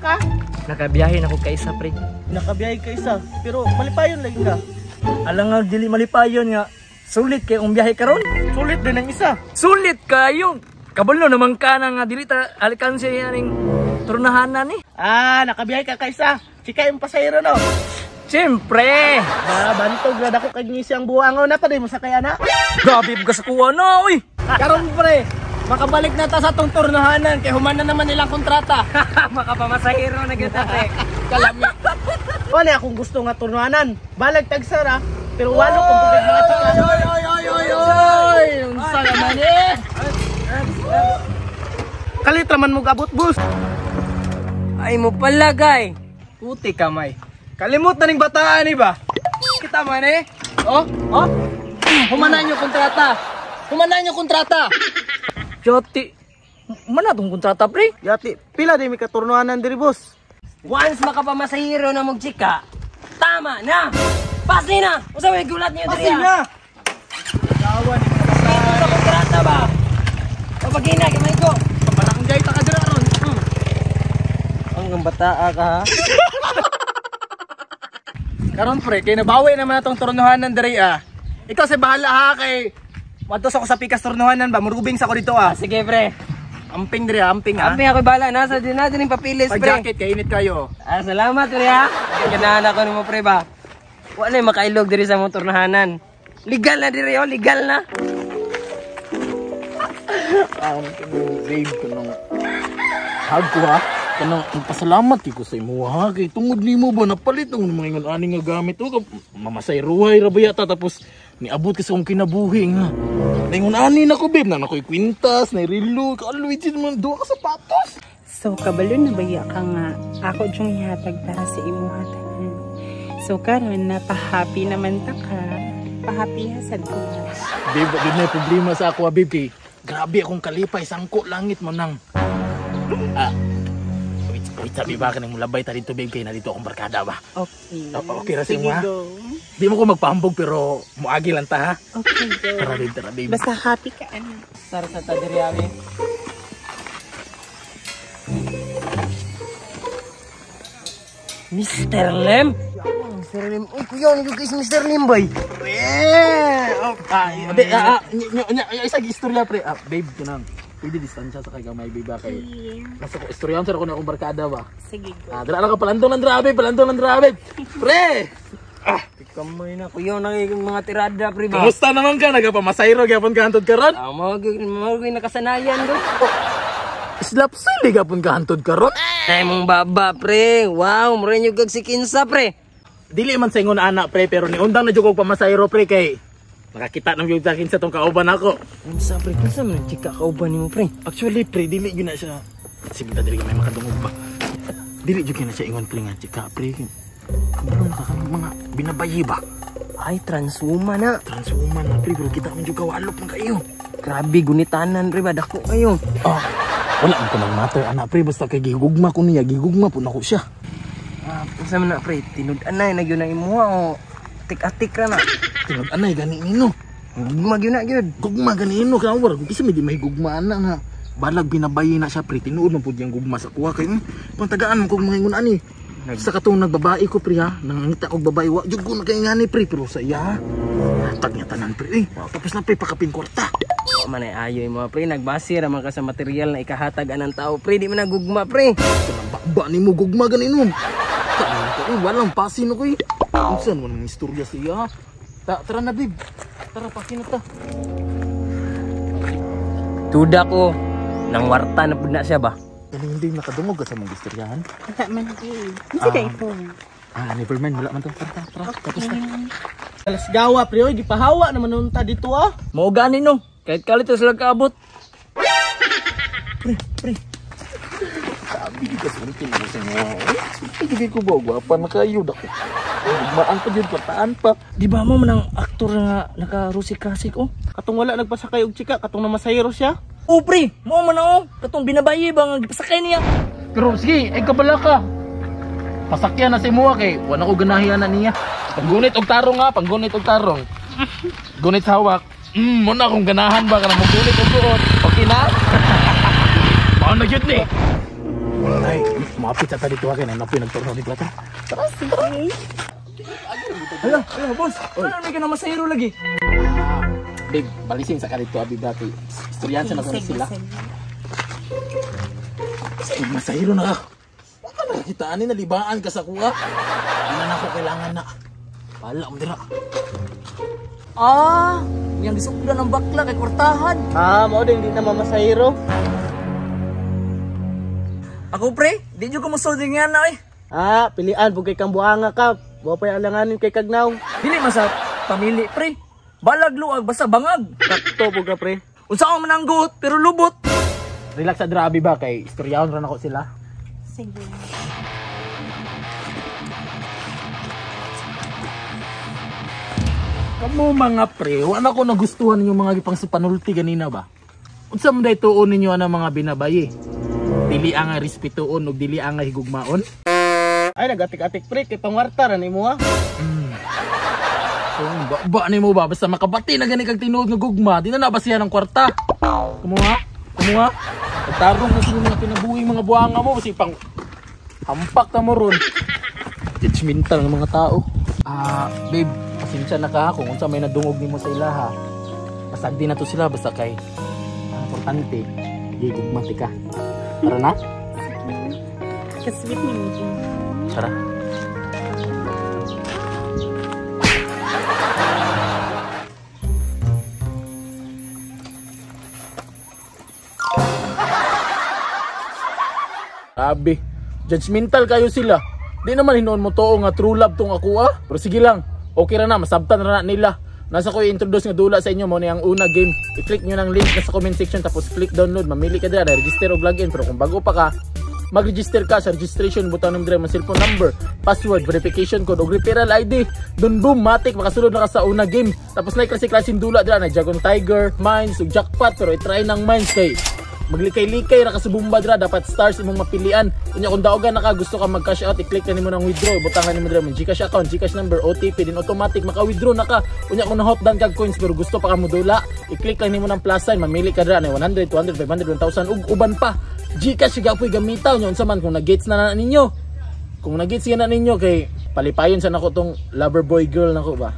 ka? Nakabiyahe na ko kaisa, pre. Nakabiyahe ka isa, pero malipayon lagi ka. Alang nga dili malipayon nga sulit kay ang biyahe karon. Sulit din ang isa. Sulit kayo. Kabalo naman ka na nga dili ta alkanse aning turnahanan ni. Ah, nakabiyahe ka kaisa. Chika yung pasahero, no? Siyempre. Ba, bantog na dako kag ngisi ang buwangaw na pa mo sa kaya na. Grabe ka sa kuha na, uy. Karon pre, makabalik na ta sa tong turnahanan kay human na naman nilang kontrata. Makapamasahero na gyud ta, pre. Kalami. Wala akong gusto nga turnahanan. Balag tagsara, pero walo kung pugad mga chika. Oy oy oy oy oy. Unsa naman eh? Kalit raman mo gabot, bus. Ay mo palagay. Puti kamay. Kalimot na ning bataan ni ba? Kita man eh. Oh, oh. Humanan yung kontrata. Humanan yung kontrata. Yati. Mana tong kontrata, pre? Yati, pila di mi katurnahanan diri, boss. Once makapamasahero na mong chika, tama na! Pasi na! Usa may gulat niyo diri. Pasi na. Dito sa kontrata ba? Papagina kay may ko. Barangay ta ka dira ron. Ang bataa ka ha. Karon pre, kay nabawi naman atong turnuhanan diri ah. Ikaw sa bahala ha kay Madto sa ko sa pikas turnuhanan ba, murubing sa ko dito ah. Sige pre. Amping diri ah, amping ah. Amping ako bala nasa din natin yung papilis Pag pre. jacket kay init kayo. Ah, salamat pre ha. Ganahan ako nimo pre ba. Wala na makailog diri sa mong turnahanan. Legal na diri oh, legal na. Babe, kanang hag ko ha. Kanang pasalamat ko sa imo ha kay tungod nimo ba napalit ang mga ingon ani nga gamit o mamasay ruhay ra ba yata tapos niabot ka sa akong kinabuhi nga. Ningon ani na ko babe na nakoy kwintas, na relo, kaaluwi man duha ka sapatos. So, kabalo na baya ka nga ako dyong ihatag para sa imuha tanan. So, karon napahappy naman ta ka. Pahappy hasad ko. Babe, di na problema sa ako babe kay grabe akong kalipay sangko langit mo nang. Ah. Wait, sabi ba ka nang mulabay ta dito babe kay na dito akong barkada ba? Okay. Okay ra sa Sige, imo ha. go. Di mo ko magpahambog pero muagi lang ta ha. Okay, go. Tara babe, tara babe. Basta happy ka, ano. Tara sa ta diri abi. Mr. Lim? Mr. Lim. Uy, kuya, ano yung guys, Mr. Lim, boy? Isa istorya pre. Ah, babe, kanang pwede distansya sa kay gamay babe ba kay. Nasa ko istoryahan sa ko na akong barkada ba. Sige, go. Ah, dira lang ka palandong lang dira babe, palandong lang dira babe. Pre. Ah, Kamay na, kuya, nagiging mga tirada, pre ba? Kumusta naman ka? Nagapamasayro gyapon ka hantod karon? Ah, mga nakasanayan do. Slap sili gyapon ka hantod karon? Ay, mong baba, pre. Wow, mura nyo gag si Kinsa, pre. Dili man sa ingon ana pre, pero niundang na jud kog pamasayro pre kay nakakita nang gyud sa akin sa tong kauban ako. Unsa, pre? Kinsa man chika kauban nimo, pre? Actually pre, dili gyud na siya. Sige ta dili may makadungog ba. Dili jud na siya ingon pre nga chika pre. Kabalo na ka mga binabayi ba? Ay, transwoman na. Transwoman na pre, pero kita man jud kawalop man kayo. Grabe, gunitanan, pre ba? Dako kayo. Ah, wala man ko nang matter ana pre, basta kay gigugma ko niya, gigugma po nako siya. Ah, unsa man na, pre? Tinud-anay na gyud ang imuha o tik-atik ra na. Tinud-anay gani nino. Gugma gyud na gyud. Gugma gani nino kay war, kung may di mahigugma ana nga. Balag binabayi na siya pre, tinuod man pud yang gugma sa kuha kay pantagaan man kog mga ingon ani. Sa katong nagbabae ko pre ha, nangangita og babae wa jud ko nakaingani pre, pero sa iya hatag niya tanan pre. Eh, tapos na pre pakapin kwarta. Wa man ay ayo imo pre, nagbase ra man ka sa material na ikahatag anang tao pre, di man nagugma pre. Kanang bakba nimo gugma gani no. Kaon ko walang pasin ko eh. Unsa man ang istorya sa iya? Tara na babe. Tara pakin na ta. Tuda ko nang warta na pud na siya ba. Kani hindi nakadungog ka sa mong istoryahan? Wala man, babe. Unsa ka ito? Ah, never mind, wala man to. Tara, tara, tapos na. Alas gawa pre, oy, gipahawa naman nun ta dito ah. Mao gani no. Kahit kalit sila kaabot. Pre, pre. Sabi di ka sulti mo sa inyo. Sulti di ko ba gwapa na kayo dako. Gugmaan pa jud, kwartaan pa. Di ba mo manang aktor nga naka-rusik-rasik oh? Katong wala nagpasakay og chika, katong namasayro siya. Oh pre, mao man oh, katong binabayi ba nga gipasakay niya. Pero sige, ay kabala ka. Pasakyan na si imuha kay wala ko ganahian na niya. Panggunit og tarong nga, panggunit og tarong. Gunit hawak. Mo na akong ganahan ba kana mogunit og duot. Okay na? Mao na gyud ni. Ay, maapit sa ta dito ha kay na nagturno dito ta. Tara, sige. Hala, hala boss. Ano may ka na masahiro lagi? Babe, balisin sa ka dito abi ba kay istoryahan sa nako sila. Sa masahiro na ka. Wa ka nakita ani nalibaan ka sa kuha. Ano na ako kailangan na. Bahala mo dira. Ah, yang gisukdan ang bakla kay kwartahan. Ah, mao din di na mamasahiro. Ako pre, di jud ko mosulti nga na oy. Ah, pilian bugay kang buanga ka. Wa pay alanganin kay kagnaw. Dili man sa pamili pre. Balag luag basta bangag. Sakto buga pre. Unsa ka man ang guot pero lubot. Relax sa dira abi ba kay istoryahon ra nako sila. Sige. Kamo mga pre, wala ko nagustuhan ninyo mga gipang panulti ganina ba? Unsa man day tuon ninyo ana mga binabayi? Dili ang respetuon ug dili ang higugmaon? Ay nagatik-atik pre kay pangwarta ra nimo ha. So, ba nimo ba basta makabati na gani kag tinuod nga gugma, di na nabasihan ang kwarta. Kumuha? Kumuha? Tarong na sila mga kinabuhi mga buhanga mo kasi pang hampak ta mo ron. Judgmental ng mga tao. Ah, babe, pasensya na ka kung unsa may nadungog nimo sa ilaha. Pasagdi na to sila basta kay ang importante gigugmati ka. Tara na. Kasweet ni mo. Tara. Abi, judgmental kayo sila. Di naman hinuon mo tuo nga true love tong ako ah. Pero sige lang, okay ra na, masabtan ra na nila. Nasa ko i-introduce nga dula sa inyo mo ni ang una game. I-click nyo ng link na sa comment section tapos click download. Mamili ka dira, register og login. Pero kung bago pa ka, mag-register ka sa registration button ng mo cellphone number, password, verification code ug referral ID. Dun boom, matik makasulod na ka sa una game. Tapos na klase-klaseng dula dira na Dragon Tiger, Mines ug Jackpot, pero i-try ng Mines kay maglikay-likay ra ka sa bumba dira, dapat stars imong mapilian. Unya kung daogan na ka gusto ka mag-cash out, i-click na nimo ng withdraw, butangan nimo dira mong GCash account, GCash number, OTP, din automatic maka-withdraw na ka. Unya kung na-hot down kag coins pero gusto pa ka modula, i-click lang nimo ng plus sign, mamili ka dira na 100, 200, 500, 1,000 ug uban pa. GCash gapoy gamita unya unsa man kung na-gates na na ninyo. Kung na-gates na ninyo kay palipayon sa nako tong lover boy girl nako ba.